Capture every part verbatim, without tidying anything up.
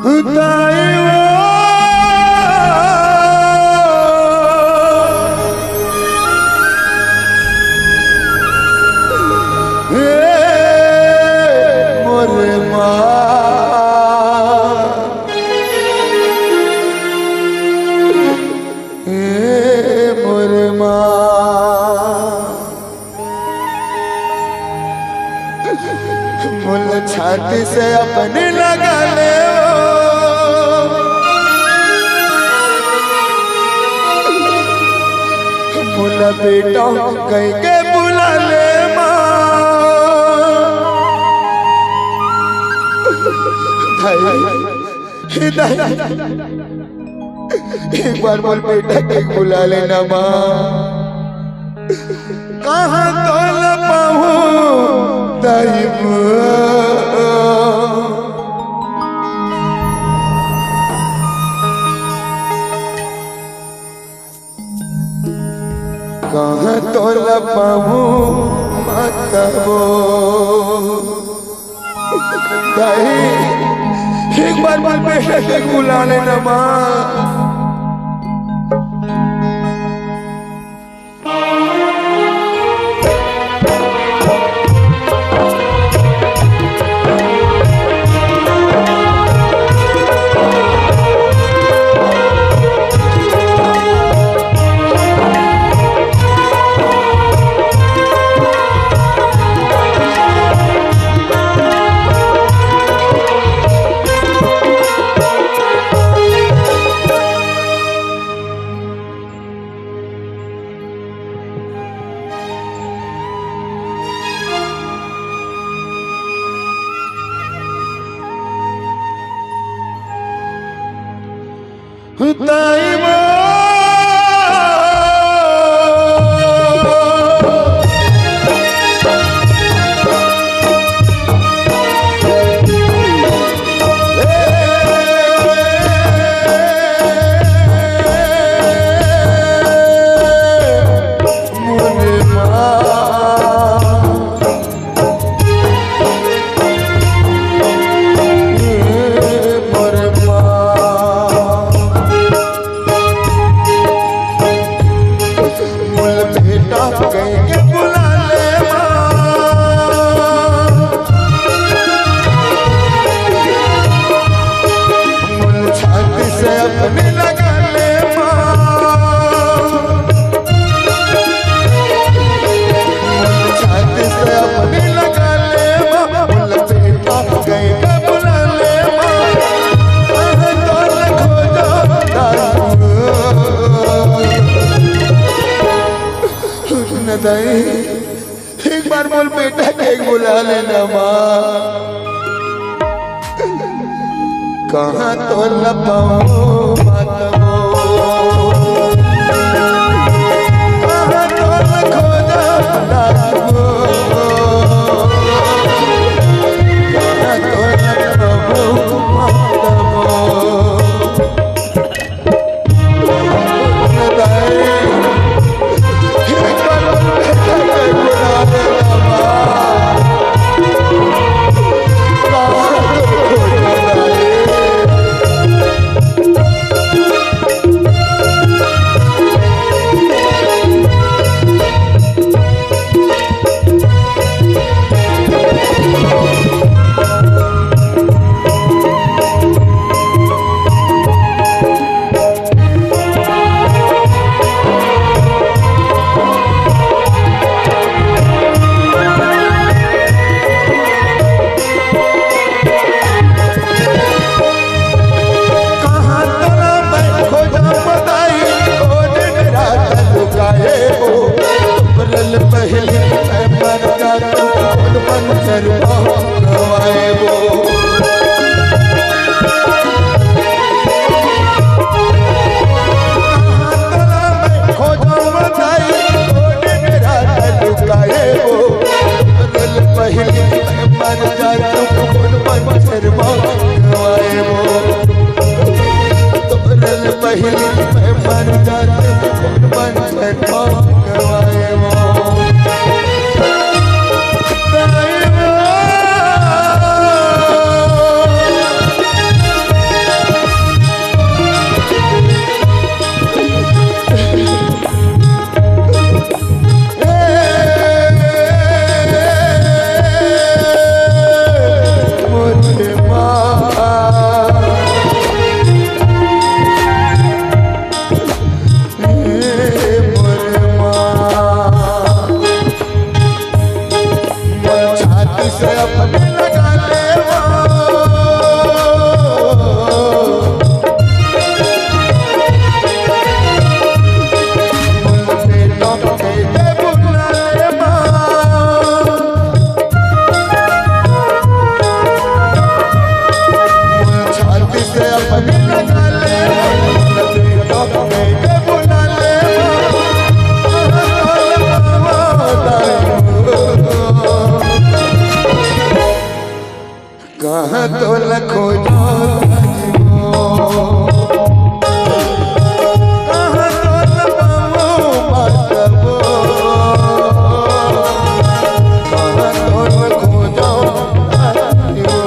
दाई वो, हे मोर माँ, हे मोर माँ। मोला छाती से अपन लगा ले वो। मोला बेटा कह के बुला ले माँ। दाई, हे दाई, एक बार मोर बेटा के बुला लेना माँ। कहाँ तोला पाहूँ दाई माँ। कहाँ तोला पाहूँ माता वो। दाई, एक बार मोर बेटा के बुला लेना माँ। ताई वो। दाई, एक बार मोर बेटा के बुला लेना माँ। कहाँ तोला पाहूँ माता वो। कहाँ तोला खोजा दाई वो। कहाँ तोला पाहूँ माता वो। कहाँ तोला खोजों ताई वो, कहाँ तोला पावों माता वो, कहाँ तोला खोजों ताई वो।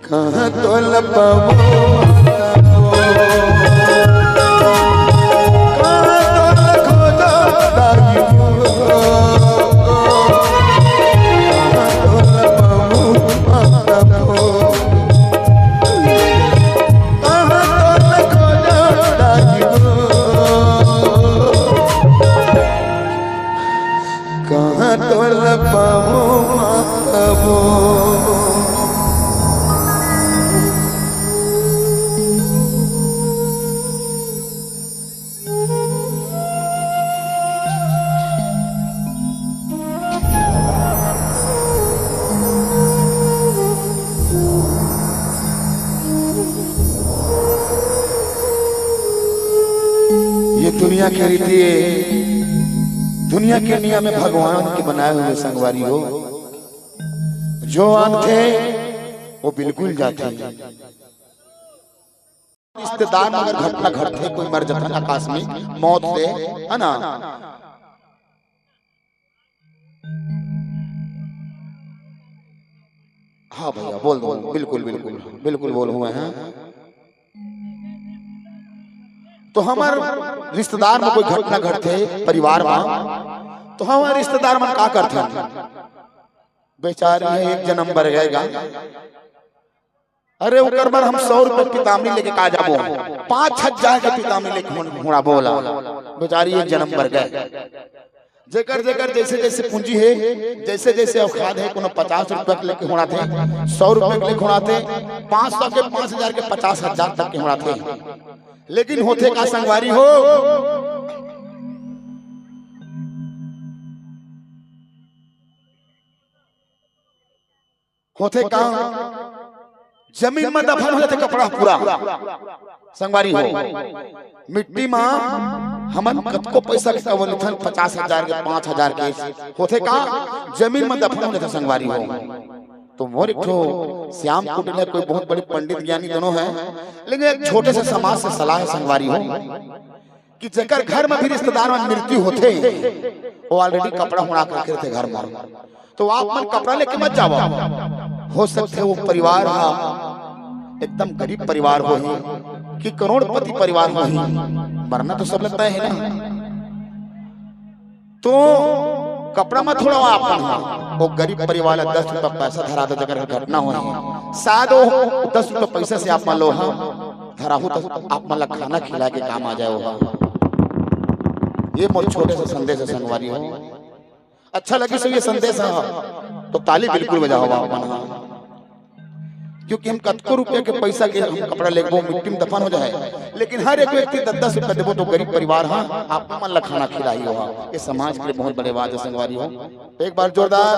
कहाँ तोला पावों माता वो, कहाँ तोला खोजों ताई वो, कहाँ तोला पावों माता वो, कहाँ तोला खोजों ताई वो। कहाँ तोला पावों माता वो। ये दुनिया के रीति हे, दुनिया के नियम हे भगवान के बनाए हुए संगवारी हो। जो आनथे वो बिल्कुल जाथे। रिश्तेदार में अगर घटना घटथे, कोई मर जाथे आकस्मिक मौत से, है ना? हाँ भैया, बोल दो, बिल्कुल, बिल्कुल, बिल्कुल बोल हुए हैं। तो हमर रिश्तेदार में कोई घटना घटथे परिवार में, तो हमर रिश्तेदार मन का करथे? बेचारी हे, एक जनम बर गय गा, अरे ओकर बर हम सौ रुपये पितामनी लेके का जाबो, पाँच हजार के पितामनी लेके हुड़ाबो ओला। बेचारी एक जन्म बर गए। जेकर जेकर जैसे जैसे पूंजी हे, जैसे जैसे औकात हे, कोनो पचास रुपये के लेके हुड़ाथे, सौ रुपये के लेके हुड़ाथे, पाँच सौ के, पाँच हजार के, पचास हजार तक के हुड़ाथे। लेकिन होथे का संगवारी हो, होथे का, जमीन में दफन हो जाथे कपड़ा पूरा। संगवारी हो, मिट्टी में हमन कतको पैसा के कवन लिथन, पचास हजार के, पाँच हजार के, होथे का, जमीन में दफन हो जाथे संगवारी हो। तो मोर एक ठो श्याम कुटील हे, कोई बहुत बड़े पंडित ज्ञानी दोनों हे, लेकिन एक छोटे से समाज से सलाह हे संगवारी हो, कि जेकर घर में भी रिश्तेदार में मृत्यु होथे, वो already कपड़ा हुड़ा के रखे रहिथे घर में। तो आप मन कपड़ा लेके मत जावा। हो सकथे वो परिवार हा एकदम गरीब परिवार होही कि करोड़पति परिवार होही, मरना तो सब लगता है ना। तो कपड़ा मत हुड़ावा आप मन हा, वो गरीब परिवार ला दस रुपया पैसा धरा दो, अगर घटना होही, शायद वो दस रुपया पैसा से आप मन लो हा धराहू, तो आप मन ला खाना खिला के काम आ जाए वो। ये मोर छोटे से संदेश हे संगवारी हो। अच्छा लगिस हो ये संदेश हा, तो ताली बिल्कुल बजाओ आप मन हा। क्योंकि हम कतको रुपया के पैसा के हम कपड़ा लेबो, मिट्टी में दफन हो जाए, लेकिन हर एक व्यक्ति दस दस रुपया देबो, तो गरीब परिवार हा आप मन ला खाना खिलाही हो। ये समाज के लिए बहुत बड़े बात हे संगवारी हो। तो एक बार जोरदार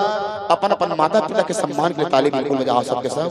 अपन अपन माता पिता के सम्मान के लिए ताली बिल्कुल बजाओ सबके सब।